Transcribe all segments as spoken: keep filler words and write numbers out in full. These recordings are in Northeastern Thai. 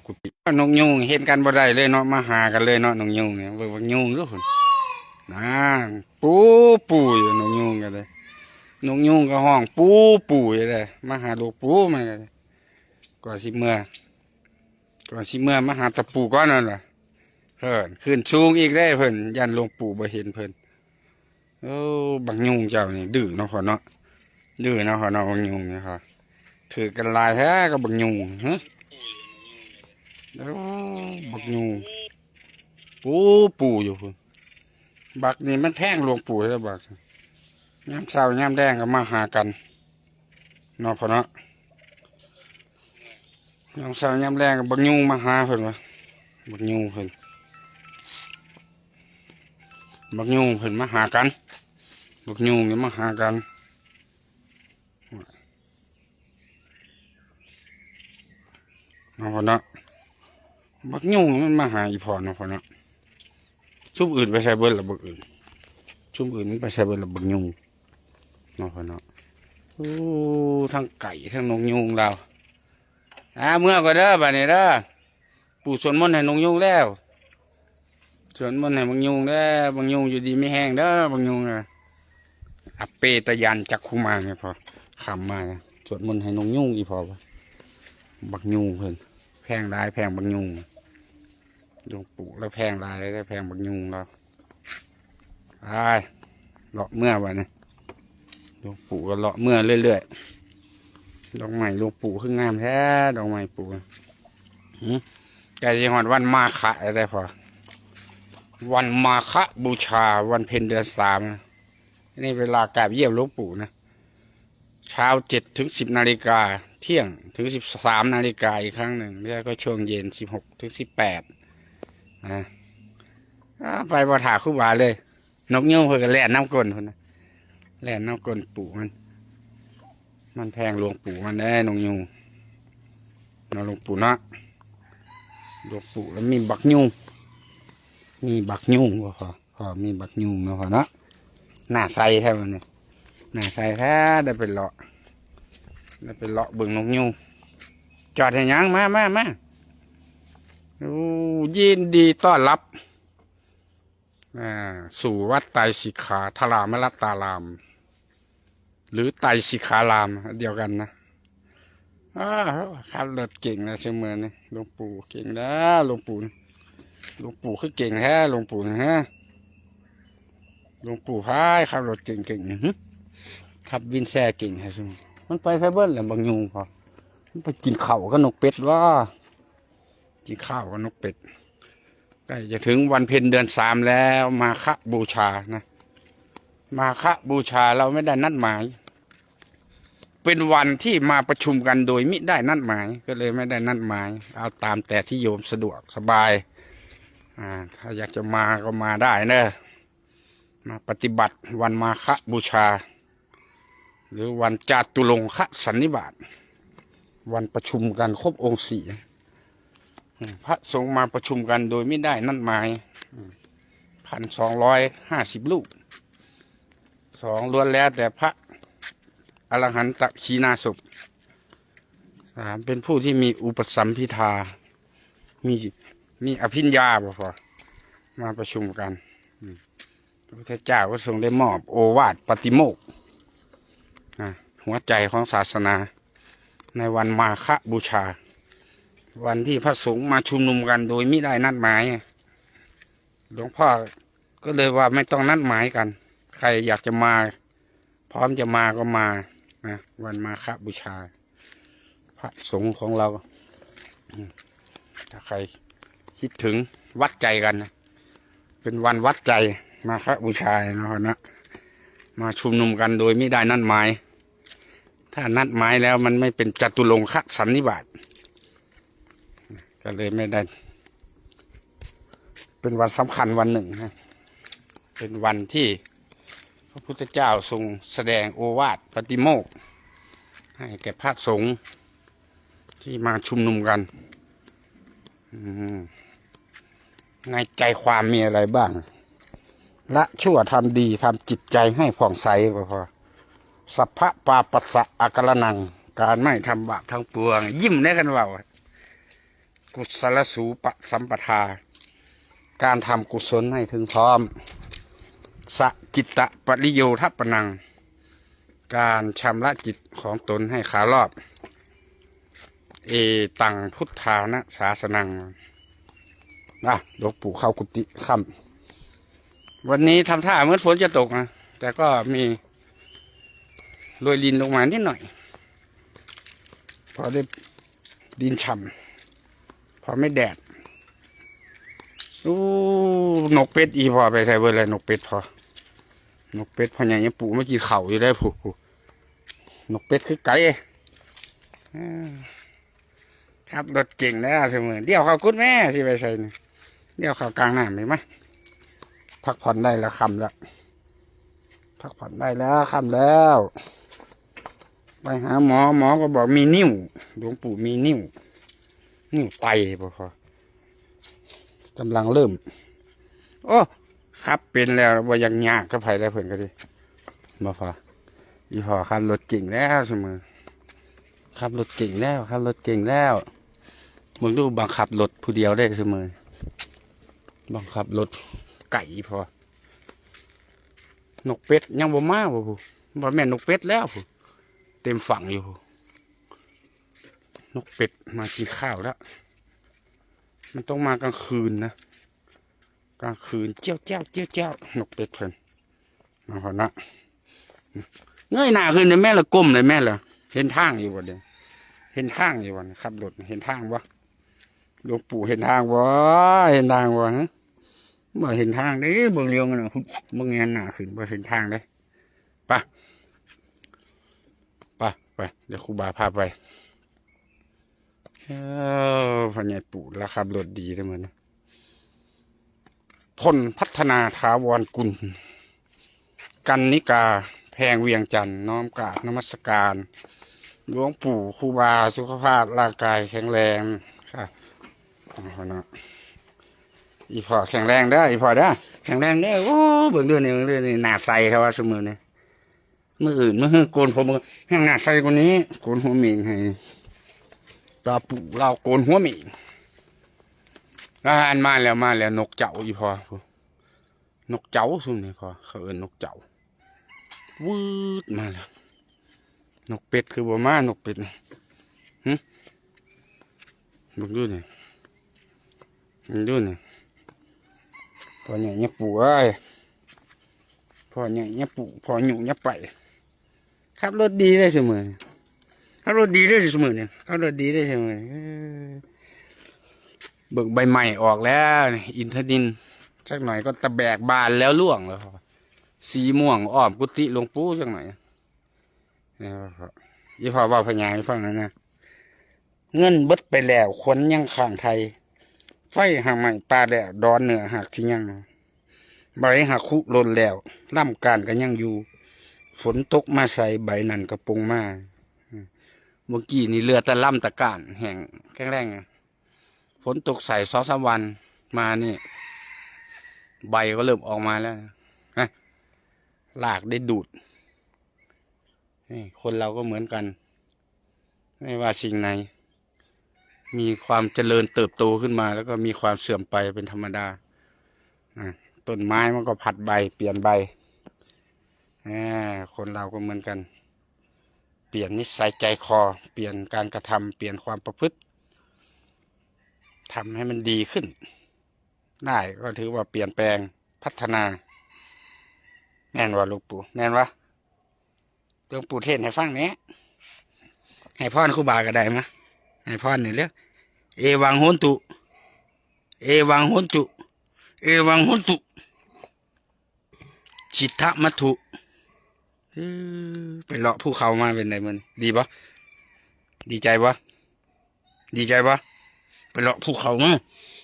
กุฏิ นกยูงเห็นกันบ่ได้เลยเนาะ มาหากันเลยเนาะ นกยูงเนี่ย เบิ่งบักยูงดูพุ่น นั่น ปูปูอยู่ นกยูงกันเลย นกยูงก็ห้องปูปูอยู่เลย มาหาหลวงปู่มันก็เลย ก่อนสิเมือ ก่อนสิเมือมาหาตะปูก่อนนั่นล่ะ เพิ่นขึ้นสูงอีกได้เพิ่น ย่านหลวงปู่บ่เห็นเพิ่น โอ้ บักยูงเจ้านี่ดื้อเนาะพ่อเนาะ ดื้อเนาะพ่อเนาะ บักยูงนี่พ่อ ถือกันหลายแท้กับบักยูง ฮะ โอ้ บักยูง ปูปูอยู่พุ่น บักนี่มันแพงหลวงปู่แล้วบัก ยามเช้ายามแลงก็มาหากัน เนาะพ่อเนาะ ยามเช้ายามแลงก็บักยูงมาหาเพิ่นวะ บักยูงเพิ่น บักยูงเพิ่นมาหากัน บักยูงนี่มาหากัน เนาะพ่อเนาะ บักยูงมันมาหาอีพ่อเนาะพ่อเนาะ ซุมอื่นไปใส่เบิดละบักอื่น ซุมอื่นมันไปใส่เบิดละบักยูง เนาะพ่อเนาะ โอ้ ทั้งไก่ทั้งนกยูงเรา อ่า เมือก่อนเด้อ บัดนี้เด้อ ปู่สวดมนต์ให้นกยูงแล้ว สวดมนต์ให้บักยูงเด้อ บักยูงอยู่ดีมีแฮงเด้อ บักยูงเด้อ อเปตยันจักขุมาเนี่ยพ่อ ขำมานะ สวดมนต์ให้นกยูงอีพ่อวะ บักยูงเพิ่น แพงหลายแพงบักยูง หลวงปู่แล้วแพงหลายแล้วแพงบักยูงแล้ว ไป เลาะเมือบัดนี้ หลวงปู่ก็เลาะเมือเรื่อยๆ ดอกไม้หลวงปู่คืองามแท้ ดอกไม้ปู่ หืม ใกล้สิฮอดวันมาฆะแล้วได้อพ่อ วันมาฆบูชา วันเพ็ญเดือนสามนะ นี่เวลากราบเยี่ยมหลวงปู่นะ เช้าเจ็ดถึงสิบนาฬิกา เที่ยงถึงสิบสามนาฬิกาอีกครั้งหนึ่ง แล้วก็ช่วงเย็นสิบหกถึงสิบแปด นะ อ่า ไปบ่ถ่าครูบาเลย นกยูงเพิ่นก็แล่นนำก้นพุ่นนะ แล่นนำก้นปู่มัน มันแพงหลวงปู่มันเด้ นกยูง เนาะหลวงปู่เนาะ หลวงปู่แล้วมีบักยูง มีบักยูงบ่พ่อ พ่อมีบักยูงเนาะพ่อเนาะ หน้าใสแท้บัดนี้ หน้าใสแท้ ได้ไปเลาะ ได้ไปเลาะเบิ่งนกยูง จอดให้หยัง มา มา มา โอ้ ยินดีต้อนรับ อ่า สู่วัดไตรสิกขาธารามรัตตาราม หรือไตรสิกขารามเดียวกันนะ อ่า ขับรถเก่งนะเสมอนี่ หลวงปู่เก่งนะ หลวงปู่ หลวงปู่คือเก่งแท้ หลวงปู่นะฮะ หลวงปู่พายขับรถเก่งๆ นี่ หึ ขับวินแซเก่งแท้เสมอ มันไปไสเบิดล่ะบักยูงพ่อ มันไปกินข้าวกับนกเป็ดวะ กินข้าวกับนกเป็ด ใกล้จะถึงวันเพ็ญเดือนสามแล้ว มาฆบูชานะ มาฆบูชาเราไม่ได้นัดหมาย เป็นวันที่มาประชุมกันโดยมิได้นัดหมาย ก็เลยไม่ได้นัดหมาย เอาตามแต่ที่โยมสะดวกสบาย อ่า ถ้าอยากจะมาก็มาได้เนอะ มาปฏิบัติวันมาฆบูชา หรือวันจาตุรงคสันนิบาต วันประชุมกันครบองค์สี่ พระสงฆ์มาประชุมกันโดยไม่ได้นัดหมาย พันสองร้อยห้าสิบรูป สองล้วนแล้วแต่พระอรหันตขีณาสพ สามเป็นผู้ที่มีอุปสัมภิทา มี มีอภิญญาบ่พอ มาประชุมกัน อืม พระพุทธเจ้าก็ทรงได้มอบโอวาทปาติโมกข์ นะ หัวใจของศาสนา ในวันมาฆบูชา วันที่พระสงฆ์มาชุมนุมกันโดยมิได้นัดหมาย หลวงพ่อก็เลยว่าไม่ต้องนัดหมายกัน ใครอยากจะมา พร้อมจะมาก็มา นะ วันมาฆบูชา พระสงฆ์ของเรา อืม ถ้าใครคิดถึงวัดใจกันนะ เป็นวันวัดใจ มาฆบูชาเนาะนะ มาชุมนุมกันโดยไม่ได้นัดหมาย ถ้านัดหมายแล้วมันไม่เป็นจตุรงคสันนิบาต ก็เลยไม่ได้ เป็นวันสำคัญวันหนึ่งนะ เป็นวันที่พระพุทธเจ้าทรงแสดงโอวาทปาติโมกข์ให้แก่พระสงฆ์ที่มาชุมนุมกัน อืม ในใจความมีอะไรบ้าง ละชั่วทำดี ทำจิตใจให้ผ่องใสก็พอ สัพพะปาปัสสะอาการนัง การไม่ทำบาปทั้งปวง ยิ้มได้กันเปล่า กุศลสูปสัมปทา การทำกุศลให้ถึงพร้อม สะจิตตะปริโยทปนัง การชำระจิตของตนให้ขาวรอบ เอตังพุทธานะสาสนัง นะ หลวงปู่เข้ากุฏิค่ำ วันนี้ทำท่าเหมือนฝนจะตกนะ แต่ก็มีโรยรินลงมานิดหน่อย พอได้ดินฉ่ำ พอไม่แดด อู้ นกเป็ดอีพอไปใส่เบิดเลย นกเป็ดพอ นกเป็ดพอใหญ่ยังปู่มากินเข่าอยู่ได้ผู้ผู้นกเป็ดคือไก่ เออ ขับรถเก่งแล้วเสมอ เดี๋ยวเขากุดแม่สิไปใส่นี่ เดี๋ยวเขากลางน้ำเลยมะ พักผ่อนได้แล้วค่ำแล้ว พักผ่อนได้แล้วค่ำแล้ว ไปหาหมอ หมอก็บอกมีนิ่ว หลวงปู่มีนิ่ว นิ่วไตบ่พอกำลังเริ่ม โอ้ ขับเป็นแล้วบ่ยังยากก็ไผแล้วเพิ่นก็ดีบ่พอ อีพอขับรถเก่งแล้วเสมอ ขับรถเก่งแล้ว ขับรถเก่งแล้ว มึงดูบังคับรถผู้เดียวได้เสมอ บังคับรถไก่พอ นกเป็ดยังบ่มาบ่ผู้ บ่แม่นนกเป็ดแล้วผู้ เต็มฝั่งอยู่ผู้ นกเป็ดมากินข้าวแล้ว มันต้องมากลางคืนนะ กลางคืนเจ้าเจ้าเจ้าเจ้า นกเป็ดเพิ่น เอาเถอะนะ เงยหน้าขึ้นเลยแม่ละก้มเลยแม่ละ เห็นทางอยู่บ่เด้ เห็นทางอยู่บ่ ขับรถเห็นทางบ่ หลวงปู่เห็นทางบ่ เห็นทางบ่ ฮะ บ่เห็นทางเด้ เบิ่งเลี้ยวกันนะ เบิ่งเงยหน้าขึ้นบ่เห็นทางเด้ ไป ไป ไป เดี๋ยวครูบาพาไป เออ พ่อใหญ่ปู่แล้วขับรถดีจังเลยนะ พลพัฒนาถาวรกุล กันนิกา แพงเวียงจันทน์ น้อมกราบนมัสการ หลวงปู่ครูบาสุขภาพร่างกายแข็งแรงค่ะ เอาเนาะ อีพ่อแข็งแรงเด้อ อีพ่อเด้อ แข็งแรงเด้อ โอ้ เบิ่งเด้อนี่ เบิ่งเด้อนี่ หน้าใสเท่าว่าซุมื้อนี่ มื้ออื่น มื้อหื้อโกนผม แห่งหน้าใสกว่านี้ โกนหัวเหม่งให้ ตาปู่เราโกนหัวเหม่ง อาหารมาแล้ว มาแล้ว นกเจ้าอีพ่อ นกเจ้าซุมนี่พ่อ เขาเอิ้นนกเจ้า วืดมาแล้ว นกเป็ดคือบ่มา นกเป็ดนี่ หึ เบิ่งดูนี่ เบิ่งดูนี่ พ่อใหญ่เนี่ยปู่เอ้ย พ่อใหญ่เนี่ยปู่ พ่อหนุ่มเนี่ยไป ขับรถดีได้เสมอ ขับรถดีได้เสมอเนี่ย ขับรถดีได้เสมอ เออ เบิ่งใบใหม่ออกแล้วนี่ อินทนิล สักหน่อยก็ตะแบกบานแล้วร่วงแล้ว สีม่วงอ้อมกุฏิหลวงปู่จังหน่อย นะครับ อีพ่อเว้าพญาให้ฟังหน่อยนะ เงินเบิดไปแล้ว ขวัญยังค้างไทย ไฟหากไหม้ป่าแล้ว ดอนเหนือหากสิยัง ใบหากคุหล่นแล้ว ลำก้านก็ยังอยู่ ฝนตกมาใส่ใบนั้นก็ปงมา เมื่อกี้นี่เหลือแต่ลำตะก้านแห้งแข็งแรงอะ ฝนตกใส่สองสามวันมานี่ ใบก็เริ่มออกมาแล้วนะ รากได้ดูด นี่ คนเราก็เหมือนกัน ไม่ว่าสิ่งไหน มีความเจริญเติบโตขึ้นมา แล้วก็มีความเสื่อมไปเป็นธรรมดา อ่ะ ต้นไม้มันก็ผลัดใบ เปลี่ยนใบ อ่า คนเราก็เหมือนกัน เปลี่ยนนิสัยใจคอ เปลี่ยนการกระทำ เปลี่ยนความประพฤติ ทำให้มันดีขึ้น ได้ก็ถือว่าเปลี่ยนแปลง พัฒนา แม่นว่าหลวงปู่ แม่นวะ หลวงปู่เทศน์ให้ฟังเนี่ย ให้พรครูบาก็ได้มา ให้พรนี่เร็ว เอวังโหนตุ เอวังโหนตุ เอวังโหนตุ จิตตะมัตถุ เออ ไปเลาะภูเขามาเป็นไงมัน ดีบ่ ดีใจบ่ ดีใจบ่ ไปเลาะภูเขามา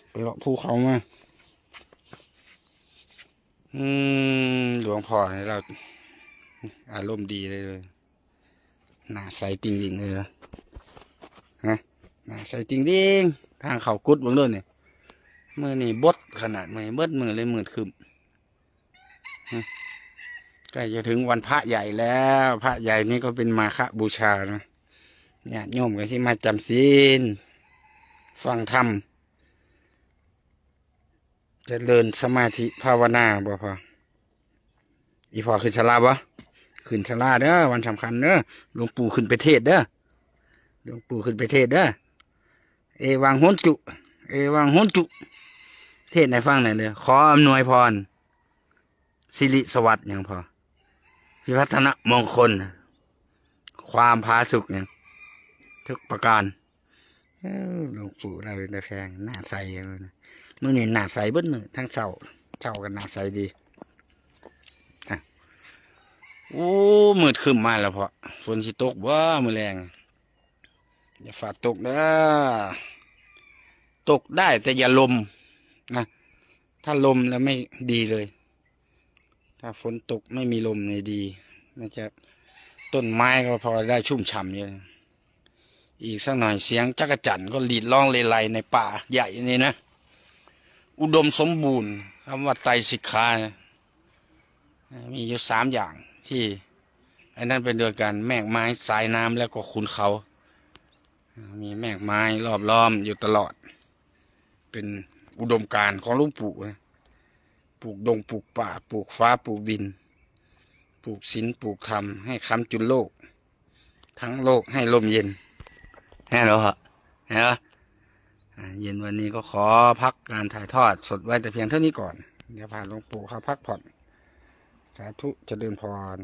ไปเลาะภูเขามา อืม หลวงพ่อนี่เรา อารมณ์ดีเลย หน้าใสติ่งดิ่งเลยนะ ฮะ หน้าใสติ่งดิ่ง ทางเขากุดเบิ่งเด้อนี่ มื้อนี้บดขนาด มื้อนี้เบิดมื้อเลยมืดครึ้ม ใกล้จะถึงวันพระใหญ่แล้ว พระใหญ่นี่ก็เป็นมาฆบูชานะ ญาติโยมก็สิมาจำศีล ฟังธรรม เจริญสมาธิภาวนาบ่พอ อีพ่อขึ้นศาลาบ่ ขึ้นศาลาเด้อ วันสำคัญเด้อ หลวงปู่ขึ้นไปเทศน์เด้อ หลวงปู่ขึ้นไปเทศน์เด้อ เอวังโหนตุ เอวังโหนตุ เทศน์ให้ฟังหน่อยเลย ขออำนวยพร สิริสวัสดิ์หยังพอ พิพัฒนมงคล ความผาสุกหยัง ทุกประการ เออ หลวงปู่เราเป็นตาแพง หน้าใสอยู่นะ มื้อนี้หน้าใสเบิดมื้อ ทั้งเช้า เช้าก็หน้าใสดี อ่ะ โอ้ มืดครึ้มมาแล้วพอ ฝนสิตกบ่มื้อแลง อย่าฝ่าตกเด้อ ตกได้แต่อย่าลมนะ ถ้าลมแล้วไม่ดีเลย ถ้าฝนตกไม่มีลมนี่ดี มันจะ ต้นไม้ก็พอได้ชุ่มฉ่ำอยู่ อีกสักหน่อยเสียงจักจั่นก็หลีดร้องเรไรในป่าใหญ่นี่นะ อุดมสมบูรณ์ คำว่าไตรสิกขานะ มีอยู่สามอย่างที่ อันนั้นเป็นโดยการแมกไม้ สายน้ำ แล้วก็ขุนเขา มีแมกไม้รอบล้อมอยู่ตลอด เป็นอุดมการณ์ของหลวงปู่นะ ปลูกดง ปลูกป่า ปลูกฟ้า ปลูกดิน ปลูกศีล ปลูกธรรม ให้ค้ำจุนโลก ทั้งโลกให้ร่มเย็น แน่นอนฮะ แน่นอน อ่า เย็นวันนี้ก็ขอพักการถ่ายทอดสดไว้แต่เพียงเท่านี้ก่อน เดี๋ยวพาหลวงปู่เขาพักผ่อน สาธุ เจริญพร